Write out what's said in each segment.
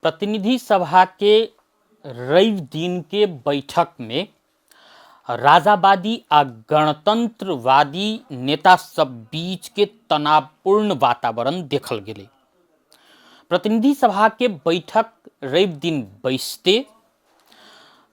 प्रतिनिधि सभा के रवि दिन के बैठक में राजावादी आ गणतंत्रवादी नेता सब बीच के तनावपूर्ण वातावरण देखल गेलै। प्रतिनिधि सभा के बैठक रवि दिन बैसते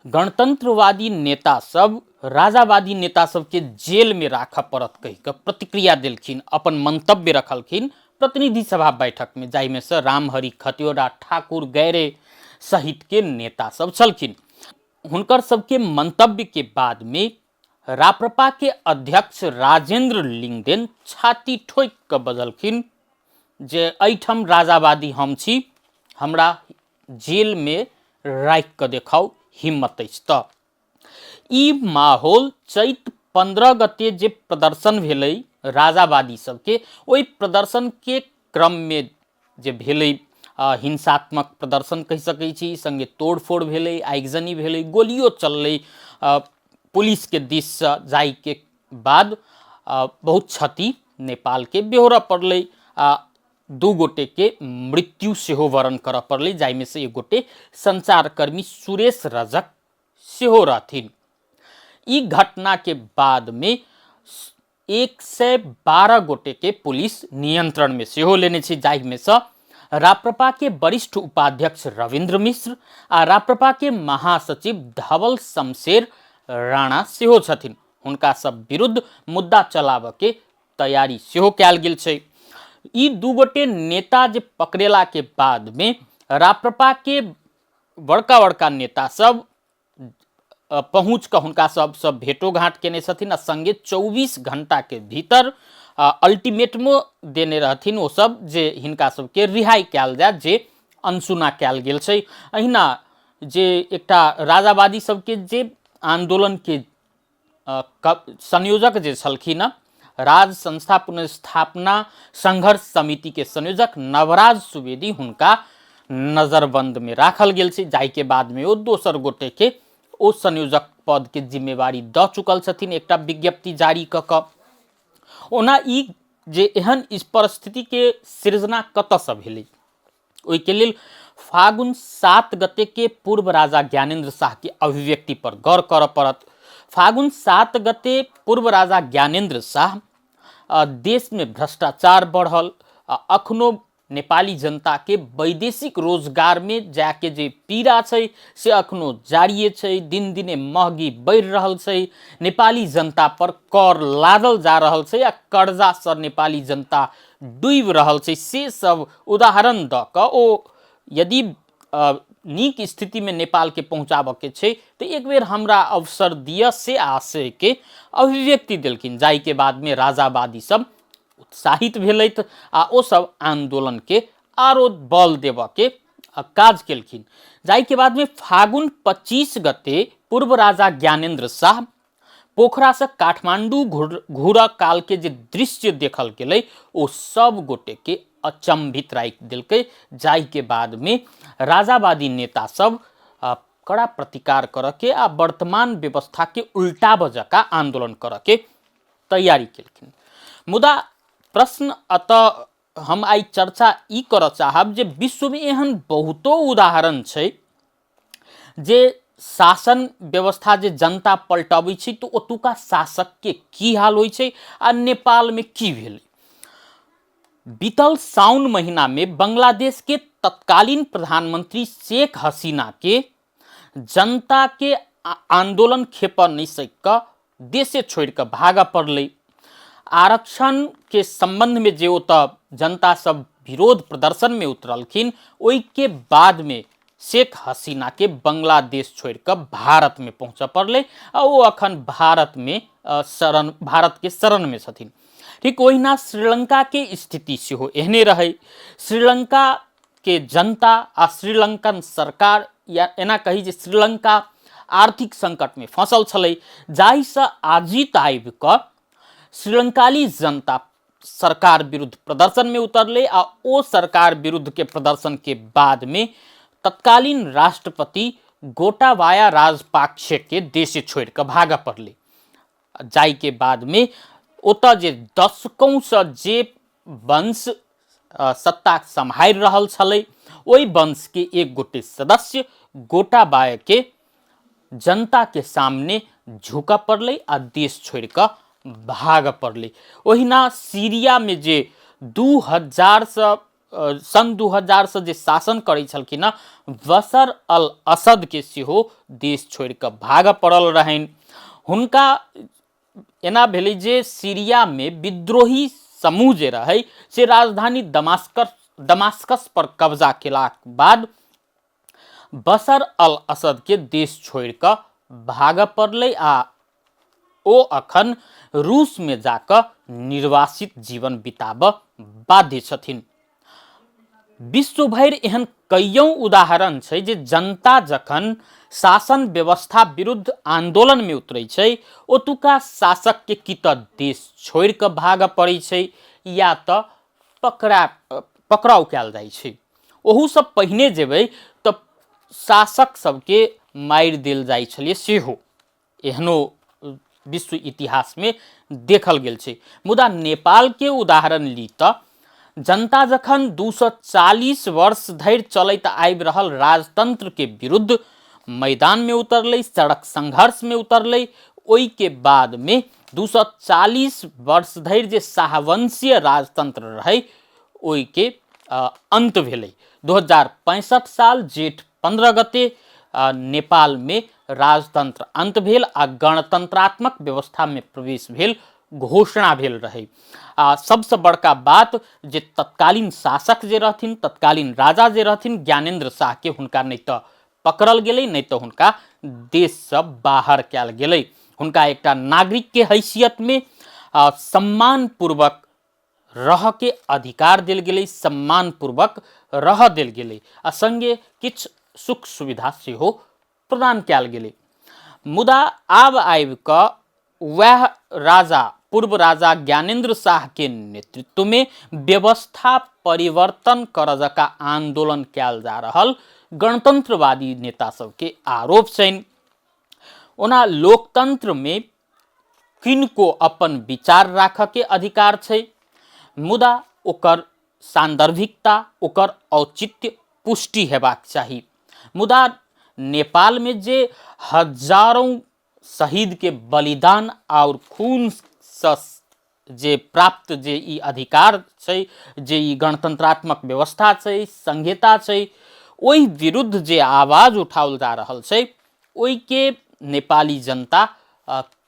गणतंत्रवादी नेता सब राजावादी नेता सबके जेल में राखऽ पड़त कहि कऽ प्रतिक्रिया देलखिन, अपन मंतव्य रखलखिन प्रतिनिधि सभा बैठक में, जाहिमे से रामहरि खतिवड़ा, ठाकुर गैरे सहित के नेता सब छलखिन। हुनकर सबके मंतव्य के बाद में राप्रपा के अध्यक्ष राजेंद्र लिंगदेन छाती ठोकि कऽ बजलखिन जे एहिठाम राजावादी हम छी, हमरा जेल में राखि कऽ देखाउ, हिम्मत अछि तऽ। ई माहौल चैत 15 गते जे प्रदर्शन भेलै राजावादी सबके, ओहि प्रदर्शन के क्रम में जे भेलै हिंसात्मक प्रदर्शन कहि सकै छी, संगे तोड़फोड़ भेलै, आगिजनी भेलै, गोलियो चललै पुलिसके दिससँ, जाहिके बाद बहुत क्षति नेपालके बेहोरऽ पड़लै आ 2 गोटेके मृत्यु सेहो वरण करऽ पड़लै, जाहिमे से एक गोटे संचारकर्मी सुरेश रजक सेहो रहथिन। ई घटनाके बादमे 112 गोटेके पुलिस नियंत्रणमे सेहो लेने छै, जाहिमे सँ राप्रपाके वरिष्ठ उपाध्यक्ष रविन्द्र मिश्र आ राप्रपाके महासचिव धवल शमशेर राणा सेहो छथिन। हुनका सब विरुद्ध मुद्दा चलाबऽके तैयारी सेहो कयल गेल छै। ई 2 गोटे नेता जे पकड़ेलाके बादमे राप्रपाके बड़का बड़का नेता सब पहुँच कऽ हुनका सबसँ भेटो घाट केने छथिन आ संगे 24 घंटाके भीतर अल्टीमेटमो देने रहथिन ओ सब जे हिनका सबके रिहाई कयल जाय, जे अनसुना कयल गेल छै। अहिना जे एकटा राजावादी सबके जे आंदोलनके संयोजक जे छलखिन हँ, राज संस्था पुनर्स्थापना संघर्ष समिति के संयोजक नवराज सुवेदी, हुनका नजरबंद में राखल गेल छै, जाहिके बाद में ओ दोसर गोटे के ओ संयोजक पद के जिम्मेवारी दऽ चुकल छथिन एकटा विज्ञप्ति जारी कऽ कऽ। ओना ई जे एहन इस परिस्थिति के सृजना कतऽसँ भेलै, ओहिके लेल फागुन 7 गते के पूर्व राजा ज्ञानेन्द्र शाह के अभिव्यक्ति पर गौर करऽ पड़त। फागुन 7 गते पूर्व राजा ज्ञानेन्द्र शाह देश में भ्रष्टाचार बढ़ल, अखनो नेपाली जनता के वैदेशिक रोजगार में जाके जे पीड़ा छै से अखनो जारिए छै, दिन दिने महगी बढ़ि रहल छै, नेपाली जनता पर कर लादल जा रहल छै आ कर्जा से नेपाली जनता डूबि रहल छै, से सब उदाहरण दऽ कऽ ओ यदि नीक स्थितिमे नेपालके पहुँचाबऽके छै तऽ एक बेर हमरा अवसर दिअ, से आशयके अभिव्यक्ति देलखिन, जाहिके बादमे राजावादी सब उत्साहित भेलथि आ ओ सब आंदोलनके आरो बल देबऽके काज केलखिन। जाहिके बादमे फागुन 25 गते पूर्व राजा ज्ञानेन्द्र शाह पोखरासँ काठमांडू घुरऽ कालके जे दृश्य देखल गेलै ओ सब गोटेके अचंभित राखि देलकै, जाहिके बादमे राजावादी नेता सब कड़ा प्रतिकार करऽके आ वर्तमान व्यवस्थाके उल्टाबऽ जकाँ आंदोलन करऽके तैयारी केलखिन। मुदा प्रश्न अतः हम आइ चर्चा ई करऽ चाहब जे विश्वमे एहन बहुतो उदाहरण छै जे शासन व्यवस्था जे जनता पलटबै छै तऽ ओतुका शासकके की हाल होइ छै आ नेपालमे की भेलै। बीतल साउन महीनामे बांग्लादेशके तत्कालीन प्रधानमंत्री शेख हसीनाके जनताके आंदोलन खेपऽ नहि सकि कऽ देशे छोड़ि कऽ भागऽ पड़लै। आरक्षणके सम्बन्धमे जे ओतऽ जनता सब विरोध प्रदर्शनमे उतरलखिन ओहिके बादमे शेख हसीनाके बांग्लादेश छोड़ि कऽ भारतमे पहुँचऽ पड़लै आ ओ अखन भारतमे शरण, भारतके शरणमे छथिन। ठीक ओहिना श्रीलंकाके स्थिति सेहो एहने रहै। श्रीलंकाके जनता आ श्रीलंकन सरकार, या एना कही जे श्रीलंका आर्थिक संकटमे फंसल छलै, जाहिसँ आजित आबि कऽ श्रीलंकाली जनता सरकार विरुद्ध प्रदर्शन में उतरले आ ओ सरकार विरुद्ध के प्रदर्शन के बाद में तत्कालीन राष्ट्रपति गोटाबाया राजपाक्षे के देश छोड़ कऽ भागऽ पड़लै, जाहि के बाद में ओतऽ जे दशकों से जे वंश सत्ता सम्हारि रहल छलै ओहि वंशके एक गोटे सदस्य गोटाबायके जनताके सामने झुकऽ पड़लै आ देश छोड़ि कऽ भागऽ पड़लै। ओहिना सीरियामे जे 2000सँ सन् 2000सँ जे शासन करै छलखिन हँ बशर अल असदके सेहो देश छोड़ि कऽ भागऽ पड़ल रहनि। हुनका एना भेलै जे सीरियामे विद्रोही समूह जे रहै से राजधानी दमास्कस पर कब्जा केलाक बाद बशर अल असदके देश छोड़ि कऽ भागऽ पड़लै आ ओ अखन रूसमे जाकऽ निर्वासित जीवन बिताबऽ बाध्य छथिन। विश्व भरि एहन कईयों उदाहरण छै जे जनता जखन शासन व्यवस्था विरुद्ध आंदोलनमे उतरै छै ओतुका शासकके की तऽ देश छोड़ि कऽ भागऽ पड़ै छै या तऽ पकड़ाउ कयल जाइ छै। ओहूसँ पहिने जेबै तऽ शासक सबके मारि देल जाइ छलै सेहो, एहनो विश्व इतिहासमे देखल गेल छै। मुदा नेपालके उदाहरण ली तऽ जनता जखन 240 वर्ष धरि चलैत आबि रहल राजतंत्रके विरुद्ध मैदानमे उतरलै, सड़क संघर्षमे उतरलै, ओहिके बादमे 240 वर्ष धरि जे शाहवंशीय राजतंत्र रहै ओहिके अन्त भेलै। 2065 साल जेठ 15 गते नेपालमे राजतंत्र अन्त भेल आ गणतंत्रात्मक व्यवस्थामे प्रवेश भेल घोषणा भेल रहै। आ सबसँ बड़का बात जे तत्कालीन शासक जे रहथिन, तत्कालीन राजा जे रहथिन ज्ञानेन्द्र शाहके, हुनका नहि तऽ पकड़ल गेलै नहि तऽ हुनका देशसँ बाहर कयल गेलै। हुनका एकटा नागरिकके हैसियतमे सम्मानपूर्वक रहऽके अधिकार देल गेलै, सम्मानपूर्वक रहऽ देल गेलै आ सङ्गे किछु सुख सुविधा सेहो प्रदान कयल गेलै। मुदा आब आबि कऽ वएह राजा, पूर्व राजा ज्ञानेन्द्र शाहके नेतृत्वमे व्यवस्था परिवर्तन करऽ जकाँ आन्दोलन कयल जा रहल गणतंत्रवादी नेता सबके आरोप छनि। ओना लोकतंत्रमे किनको अपन विचार राखऽके अधिकार छै, मुदा ओकर सान्दर्भिकता, ओकर औचित्य पुष्टि हेबाक चाही। मुदा नेपालमे जे हजारों शहीदके बलिदान आओर खूनसँ जे प्राप्त जे ई अधिकार छै, जे ई गणतंत्रात्मक व्यवस्था छै, संहिता छै, ओहि विरुद्ध जे आवाज उठाओल जा रहल छै ओहिके नेपाली जनता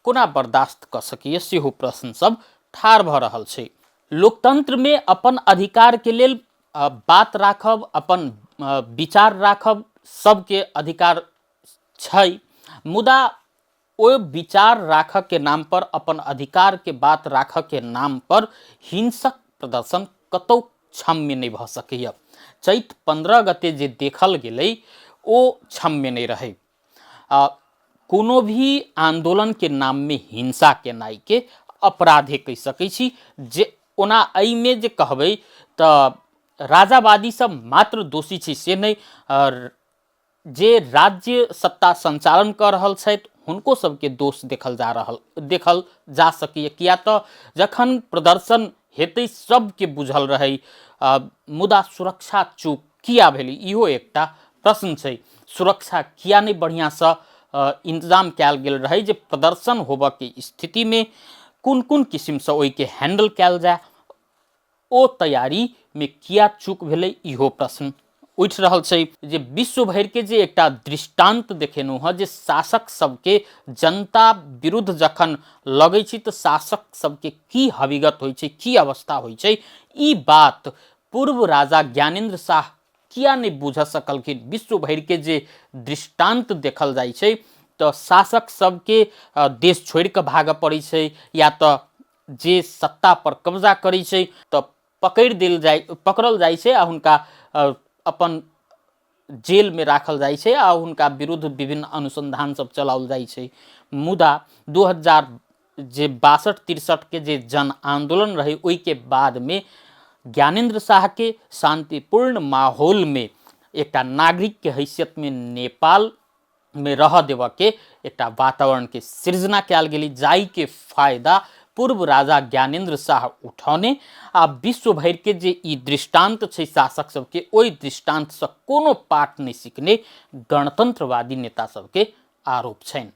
कोना बर्दाश्त कऽ सकैए सेहो प्रश्न सब ठाढ़ भऽ रहल छै। लोकतंत्रमे अपन अधिकारके लेल बात राखब, अपन विचार राखब सबके अधिकार छै, मुदा ओहि विचार राखऽके नामपर, अपन अधिकारके बात राखऽके नामपर हिंसक प्रदर्शन कतहु क्षम्य नहि भऽ सकैए। चैत 15 गते जे देखल गेलै ओ क्षम्य नहि रहै। कोनो भी आन्दोलनके नाममे हिंसा केनाइके अपराधे कहि सकै छी। जे ओना एहिमे जे कहबै तऽ राजावादी सब मात्र दोषी छै से नहि, जे राज्य सत्ता सञ्चालन कऽ रहल छथि हुनको सबके दोष देखल जा सकैए। किया तऽ जखन प्रदर्शन हेतै सबके बुझल रहै, मुदा सुरक्षा चूक किया भेलै इहो एकटा प्रश्न छै। सुरक्षा किया नहि बढ़िआँसँ इन्तजाम कयल गेल रहै जे प्रदर्शन होबऽके स्थितिमे कोन कोन किसिमसँ ओहिके हैंडल कयल जाय, ओ तैयारीमे किया चूक भेलै इहो प्रश्न उठि रहल छै। जे विश्व भरिके जे एकटा दृष्टान्त देखेलहुँ हँ जे शासक सबके जनता विरुद्ध जखन लगै छै तऽ शासक सबके की हविगत होइ छै, की अवस्था होइ छै, ई बात पूर्व राजा ज्ञानेन्द्र शाह किया नहि बुझ सकलखिन। विश्व भरिके जे दृष्टान्त देखल जाइ छै तऽ शासक सबके देश छोड़ि कऽ भागऽ पड़ै छै या तऽ जे सत्ता पर कब्जा करै छै तऽ पकड़ल जाइ छै आ हुनका अपन जेलमे राखल जाइ छै आ हुनका विरुद्ध विभिन्न अनुसन्धान सब चलाओल जाइ छै। मुदा 2000 जे 62 63 के जे जन आन्दोलन रहै ओहिके बादमे ज्ञानेन्द्र शाहके शान्तिपूर्ण माहौलमे एकटा नागरिकके हैसियतमे नेपालमे रहऽ देबऽके एकटा वातावरणके सृजना कयल गेलै, जाहिके फायदा पूर्व राजा ज्ञानेंद्र शाह उठौने आ विश्व भरि के जे ई दृष्टांत छै शासक सबके, ओहि दृष्टांत से कोनो पाठ नहीं सीखने गणतंत्रवादी नेता सबके आरोप छनि।